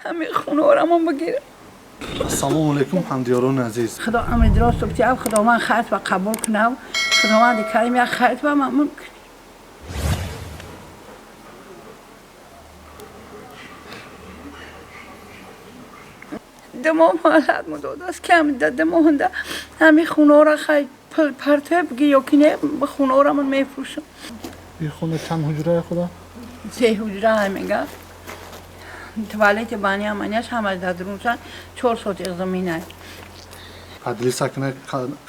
Ҳамин хонаҳорамон бигирам. Ассалому алайкум, ҳамдиёрони азиз. Худо амри дурост битиям, Худованд хайр ва қабул кунав. Худованди карим як хайр ва мамнун кунад. Ду моҳ муҳлат додааст, ки ду моҳ ҳамин хонаҳоро хай партоя бигир ё ки не, хонаҳорамон мефурӯшам. Ин хона чанд ҳуҷрае, худо? Се ҳуҷра мега. Туалети баня маняш ҳамаш дар дуруншан, 4 сотиқ заминай. Поделиться кунед,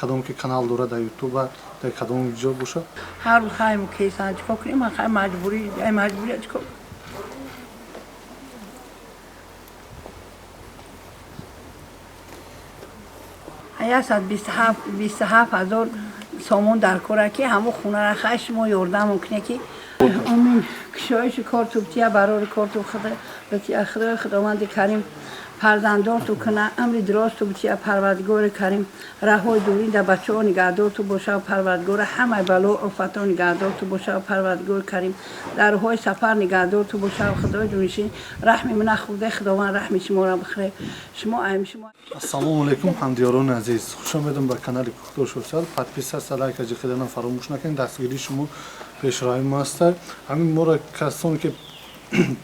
кадом ки канал дорад дар Ютуба, дар кадом ҷо бошад. Ҳар рӯз хайму кесан, чикор кунем, хай маҷбурӣ, маҷбурӣ чикор. 127 000 сомон дар кора, ки ҳамун хонаро хай шумо ёрдам кунед, ки амин кушоиши корту бития, барори корту бития. Худои Худованди карим фарзандорту куна, амри дуросту бития. Парвардигори карим раҳои дурӣ дар бачаҳо нигаҳдорту боша. Парвардигора ҳамаи бало офатҳо нигаҳдорту боша. Парвардигори карим дар роҳҳои сафар нигаҳдорту боша. Худои ҷонишин раҳми мана хурда, Худованд раҳми шуморо бихӯре. Шумо айм шумо. Ассалому алайкум, ҳамдиёрони азиз, хуш омедем ба канали Кухтош Официал. Подписаться, лайка ҷиқиданам фаромӯш накунед. Дастгирии шумо пешравии мо аст. Ҳамин моро касоне ки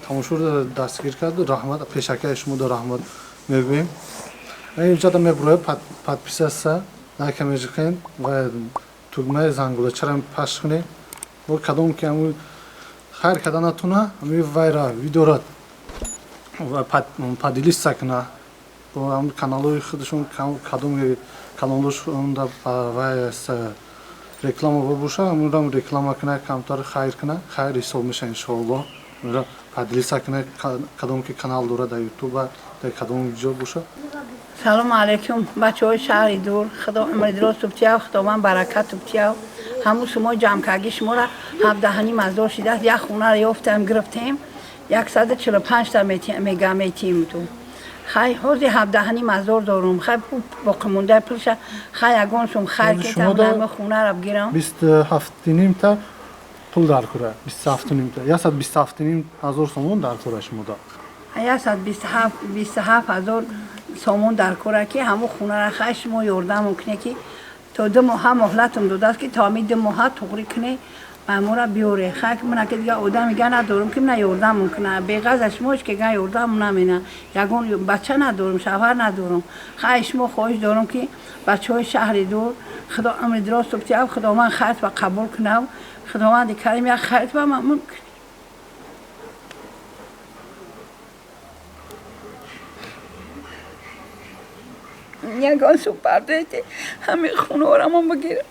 тамошоро дастгир кард, раҳмат, пешакаи шумо да раҳмат мегӯем. Инҷода мебурояд, подписаться, лайка меҷиқем ва тугмаи зангулачара пахш кунед. Бо кадом ки ҳамун хайр карда натуна, ҳамин вайра видеора поделиться куна бо ҳамин каналҳои худашон, кадом каналҳошонда вай реклама боша, ҳамонам реклама куна, камтар хайр куна, хайр ҳисоб меша, иншоаллоҳ. Поделиться кунед, кадом ки канал дорад дар Ютуба, дар кадом ҷо боша. Салому алайкум, бачаҳои шаҳри дур. Худо умри дуроз тубтияв, Худованд баракат тубтияв. Ҳамун шумо ҷамъкарги шуморо 17 500 шидааст. Як хонаро ёфтам, гирифтем, 145-та мега метиҳем ту. Хай ҳозир 17 500 дорум, хай боқимондаи пулша хай ягон сум хайр кетам, хонаро бигирам. 27,5 та пул дар кура, 27,5 та, 127 500 сомон дар кура шумода. 127 000 сомон дар кора, ки ҳамун хонаро хай шумо ёрдам кунед, ки то 2 моҳа муҳлатам додааст, ки то ҳамин 2 моҳа туғрӣ кунед, мамура биёре. Хай мана ки дига одами га надорум, ки мана ёрдам куна. Беғаза шумо ҳеч ки га ёрдам намена. Ягон бача надорум, шавҳар надорум. Хай шумо хоҳиш дорум, ки бачаҳои шаҳри дур, Худо амри дурост битиям, Худованд хайр ва қабул кунав. Худованди карим як хайр ва мамнун кунад. Ягон сум пардохти ҳамин хонаҳорамон бигирам.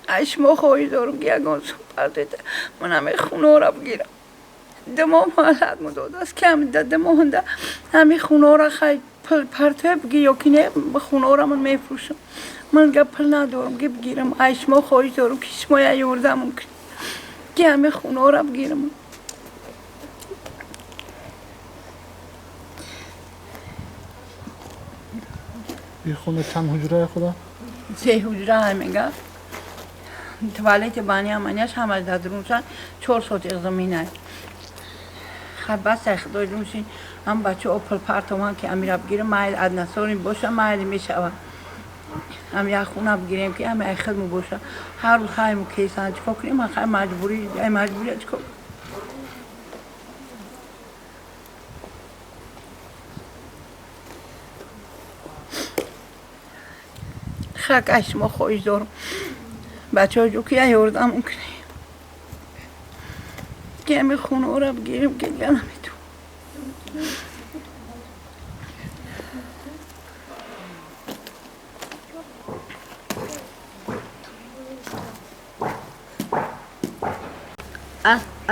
Аз шумо хоҳиш дорум, ки ягон сум пардохта ман ҳамин хонаҳоро бигирам. 2 моҳ муҳлат додааст, ки 2 моҳ ҳамин хонаҳоро хай партоя бигир ё ки не, хонаҳорамон мефурӯшам. Ман га пул надорум, ки бигирам. Аз шумо хоҳиш дорум, ки шумо як ёрдам кунед, ки ҳамин хонаҳоро бигирам. Ин хона чанд ҳуҷрае, худо? Се ҳуҷра мега. Туалети баня маняш ҳамаш дар дуруншан, 4 сотиқ заминай. Хай басай, худои ҷоншин ҳам бачаҳо пул партоман, ки амира бигирам, майл аднасори боша, майли мешава. Ҳам як хона бигирем, ки ҳами ай хидму боша. Ҳар рӯз хайму кесан, чикор кунем, хай маҷбурӣ, маҷбурӣ чикор. Хак аз шумо хоҳиш дорум, бачаҳо ҷо, ки як ёрдам кунед, ки ҳамин хонаҳоро бигирем, ки дига наметавонам.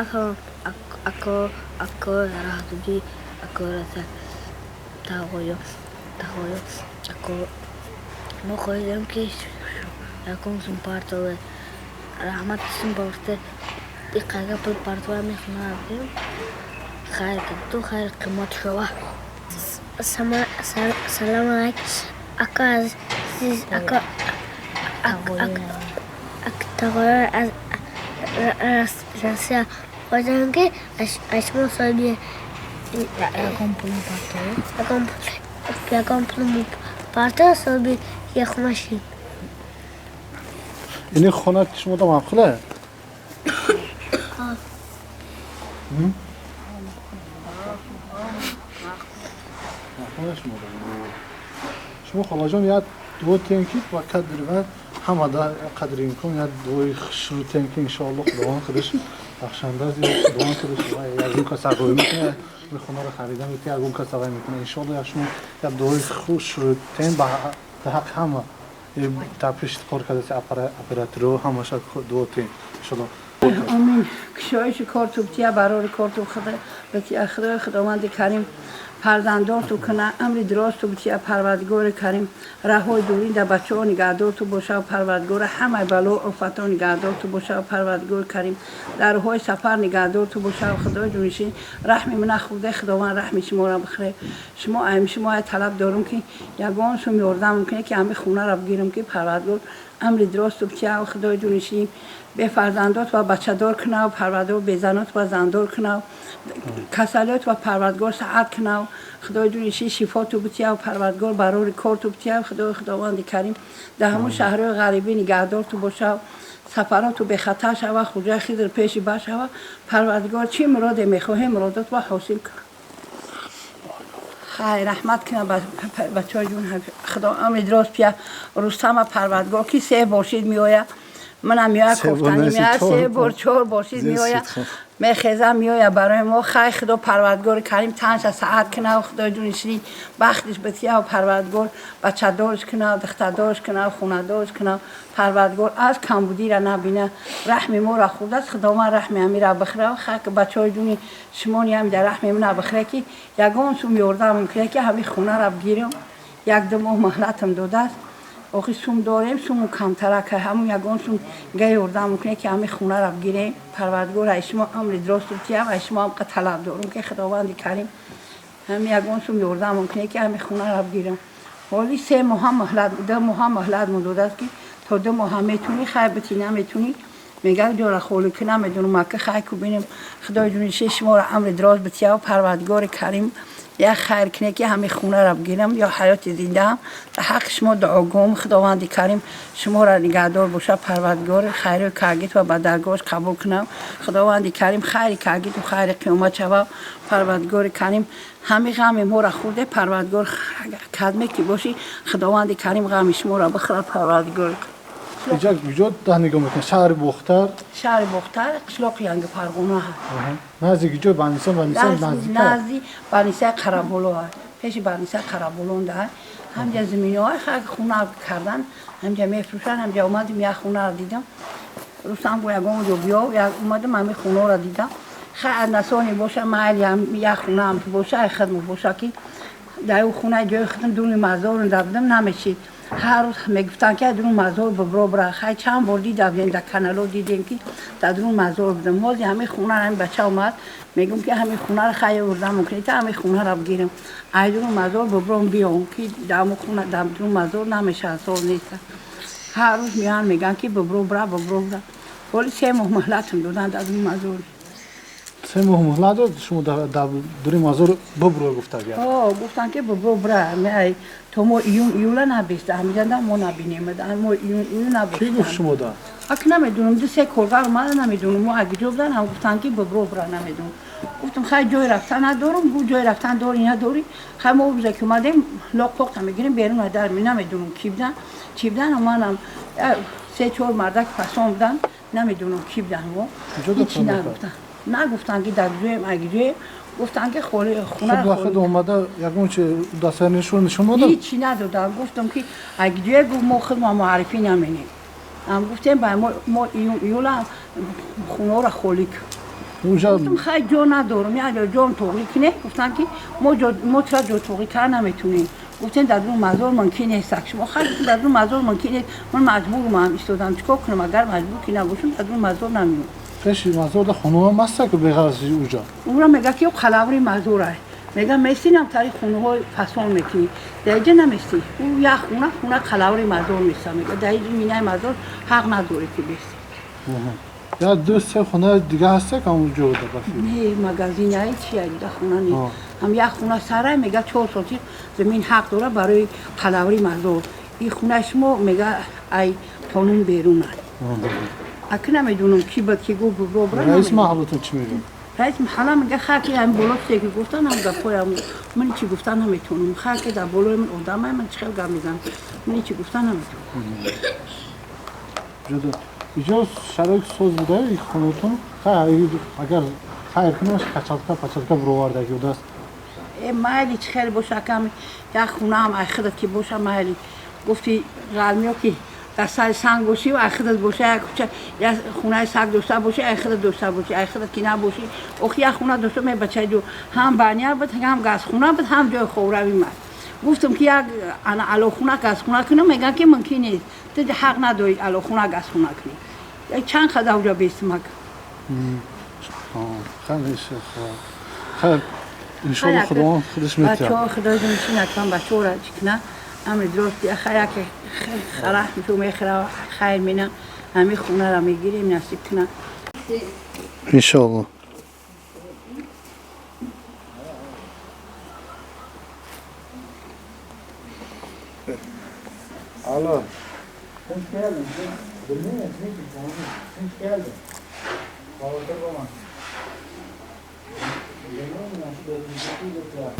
Ако ако раҳдудӣ, ако раса тағоё, тағоё, ако мо хоҳиш дорем, ки якум сум партове, раҳмат, сум бавосита иқага пул партова мехонам, хайр ту хайр қимат шава. Салом алайкум, ака азиз, ака тағоё аз Россия. Хостам ки аз шумо соҳиби ягон пулму парто соҳиби як хона шем. Ини хона шумо да маъқула? Шумо холаҷон як дуо тем ки ба қадри ва ҳама да қадри имкон як дуои хушрӯ тем ки иншоалло Худованд худаш бахшанда аст, Худованд худаш ягон кас ағоӣ мекунад, хонаро харида метиҳад, ягон кас ағоӣ мекунад. Иншоалло як шумо як дуои хушрӯ тем ба ҳаққи ҳама дар пеши кор кардаси операторҳо ҳамаша дуо тем иншоалло. Амин. Кушоиши корту бития, барори корту худо бития, Худои Худованди Карим фарзандорту куна, амри дуросту бития, Парвардигори Карим раҳои дурӣ дар бачаҳо нигаҳдорту боша, Парвардигор ҳамаи бало офатҳо нигаҳдорту боша, Парвардигори Карим дар роҳҳои сафар нигаҳдорту боша. Худои ҷонишин раҳми мана хурда, Худованд раҳми шуморо бихӯре. Шумо ами шумо талаб дорум ки ягон сум ёрдам мумкине ки ҳами хонаро бигирам ки Парвардигор амри дуросту бития, Худои ҷонишин бефарзандот ва бачадор кунав, Парвардигор безанот ва зандор кунав, касалиёт ва Парвардигор саат кунав, Худои ҷонишин шифоту бития, Парвардигор барори корту бития, Худои Худованди Карим дар ҳамон шаҳрҳои ғарибӣ нигаҳдорту боша, сафароту бехатар шава, хуҷаи Хизр пеши бар шава. Парвардигор чӣ муроде мехоҳем муродот ва ҳосил кунад. Хайр раҳмат кунад бачаҳои ҷон. Худо амри дурост пия Рустама Парвардигор ки се боршид меояд, манам меояд кофтанӣ меояд, се бор чор боршид меояд, мехезам меояд барои мо. Хайр Худо Парвардигори Карим танша саат кунад, Худои ҷонишин бахтиш бития, Парвардигор бачадорш кунад, духтардорш кунад, хонадорш кунад. Парвардигор аз камбудиро набина, раҳми моро хурдааст, Худованд раҳми ҳамира бихӯра. Хайр бачаҳои ҷони шумони ҳам дар раҳми мана бихӯра ки ягон сум ёрдам мумкине ки ҳамин хонаро бигирам. Як-ду моҳ муҳлатам додааст. Охи сум дорем, суму камтарак, ҳамун ягон сум га ёрдам мумкине ки ҳамин хонаро бигирем. Парвардигор ай шумо амри дуросту битиям, ай шумо ҳам талаб дорум ки Худованди Карим ҳамин ягон сум ёрдам мумкине ки ҳамин хонаро бигирам. Ҳоли 3 моҳ муҳлат, 2 моҳ муҳлат додааст ки то 2 моҳ метунӣ хайр битӣ, наметунӣ мегӯяд ҷора холӣ ки намедонам мака хайр ку бинем. Худои ҷонишин шуморо амри дурост бития, Парвардигори Карим як хайр куне ки ҳамин хонаро бигирам ё ҳаёти зиндаам дар ҳаққи шумо дуогӯм. Худованди Карим шуморо нигаҳдор боша, Парвардигор хайри каргит ва ба даргоҳаш қабул кунам. Худованди Карим хайри каргиту хайри қиёмат шава. Парвардигори Карим ҳамин ғами моро хӯрде, Парвардигор кадме ки бошӣ, Худованди Карим ғами шуморо бихӯрад, Парвардигор. Иҷа куҷо даҳ нигоҳ мекунед? Шаҳри Бохтар? Шаҳри Бохтар, қишлоқи Янги Фарғона ҳаст. Назди куҷо? Баниса, Баниса наздик? Назди Банисаи Қараболо ҳаст. Пеши Банисаи Қараболонда ҳаст. Ҳамҷа заминаҳои хак хона кардан, ҳамҷа мефурӯшанд. Ҳамҷа омадем як хонаро дидам. Рустам гуфт ягон ҷо биё, омадам ҳамин хонаро дидам. Хайр насоне боша, майли як хонаам боша, ай хидмат боша ки дар ӯ хона ҷои худам дуни мазор будам намешид. Ҳар рӯз мегуфтанд ки дурун мазор бибро бира. Хай чанд бор дидам, дар канало дидем ки дар дурун мазор будам. Ҳозир ҳамин хонаро ҳамин бача омад, мегӯм ки ҳамин хонаро хай ёрдам мумкин та ҳамин хонаро бигирам. Ай дурун мазор бибром биём ки дар ҳамон хона дар дурун мазор намешавад, соз нест. Ҳар рӯз меоянд мегӯянд ки бибро бира, бибро бира. Ҳоли 3 моҳ муҳлатам доданд дар дурун мазор. 3 моҳ муҳлат дод шумо дар дури мазор бибро гуфтагия? Ҳо, гуфтанд ки бибро бира. То мо июн июла набиста, ҳамиҷанда мо набинем, мо июн июл набиста. Ки гуфт шумо да? Ак намедонам, 2-3 коргар омада намедонам, мо агиҷо будан, ҳам гуфтанд ки бибро бира, намедонам. Гуфтам хай ҷой рафтан надорам, гуфт ҷой рафтан дорӣ надорӣ. Хай мо рӯзе ки омадем лоқ-поқта мегирем берун аз дар, намедонам ки будан, чӣ будан, манам 3-4 мардак фасон будан, намедонам ки будан мо. Ҳеҷ нагуфтанд. Нагуфтанд ки дар ҷоем, агиҷоем, гуфтанд ки хона худ худ омада ягон чи дастарнишон нишон доданд? Ҳеҷ надоданд. Гуфтам ки агиҷое, гуфт мо худ мо муаррифӣ наменем. Ам гуфтем ба мо июн июла хонаро холӣ кун. Гуфтам хай ҷо надорам, як ҷо ҷом тоғрӣ кунем. Гуфтанд ки мо тура ҷо тоғрӣ карда наметунем. Гуфтем дар дурун мазор мумкин нест. Шумо хай дар дурун мазор мумкин нест. Ман маҷбурам истодам, чикор кунам? Агар маҷбур ки набошам дар дурун мазор намеоям. Пеши мазор да хонаҳо ҳаст ки беғараз уҷа? Ура мега ки қалаври мазор аст. Мега местинам тари хонаҳои фасон мекунӣ. Дар иҷа наместӣ. Ӯ як хона, хона қалаври мазор места. Мега дар иҷа минаи мазор ҳақ надорӣ ки бестӣ. Я ду се хона дига ҳаста ки ҳамон ҷо да бафи? Не, магазин ай чи ай да хона не. Ҳам як хона сарай мега 4 соти замин ҳақ дора барои қалаври мазор. И хонаи шумо мега ай қонун берун аст. Аки намедонам ки бад ки гуфт бобра. Раис маҳаллатон чӣ мегӯяд? Раис маҳалла мега хаки ам боло чизе ки гуфтан ҳам гапҳоям ман чӣ гуфтан наметавонам. Хаки дар болои ман одамай ман чӣ хел гап мезанам. Ман чӣ гуфтан наметавонам. Иҷо шароит соз буда хонатон? Агар хайр кунаш качалка пачалка бировардаги будааст. Майли чӣ хел боша акам як хонаам ай худат ки боша майли. Гуфти ғалмиё ки дар сари санг бошӣ ай худат боша як кӯча як хонаи саг дошта бошӣ ай худат дошта бошӣ ай худат ки набошӣ охи як хона дошта ме бачаи ду ҳам баня буд ҳам газхона буд ҳам ҷои хобравӣ мад. Гуфтам ки як ана алохона газхона кунам мегӯям ки мумкин нест. Ту ҳақ надорӣ алохона газхона кунӣ. Чанд қадар уҷа бестимак. Хайр, иншоалло Худованд худаш метиҳад. Бачаҳо Худои чӣ накунам бачаҳоро чӣ кунам амри дуруст як хараҳ мехӯра хайр мена ҳамин хонаро мегирем насиб кунам. Иншоалло. Алло. Hoş geldin. Hoş geldin.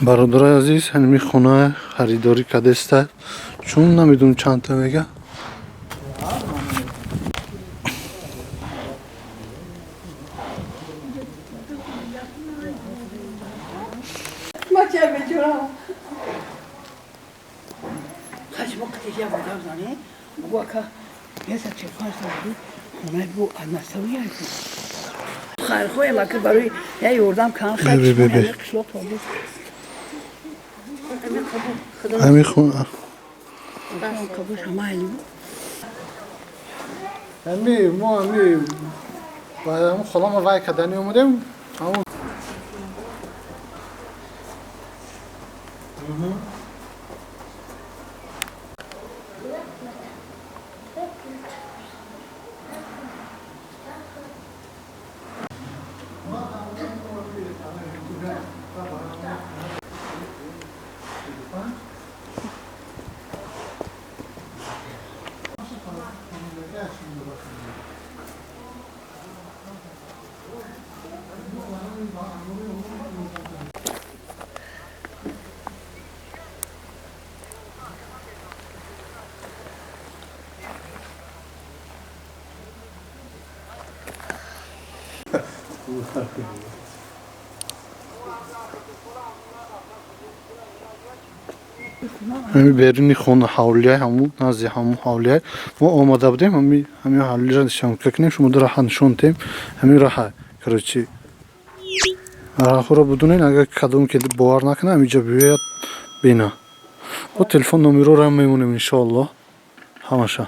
Бародарои азиз, ҳамин хона харидорӣ кардеста. Чун намедонам чанд та мега. Ҳамин хона ҳами мо ҳами ба ҳамон холама вай кардани омадем. Ҳами беруни хона ҳавлия, ҳамун назди ҳамун ҳавлия мо омада будем, ҳами ҳавлиро съёмка кунем, шумо раҳа нишон диҳем. Ҳамин раҳа, короче, раҳаро будунен, агар кадом ки бовар накунад, ҳаминҷо биёяд бина. Бо телефон номерора мемонем иншоаллоҳ ҳамаша.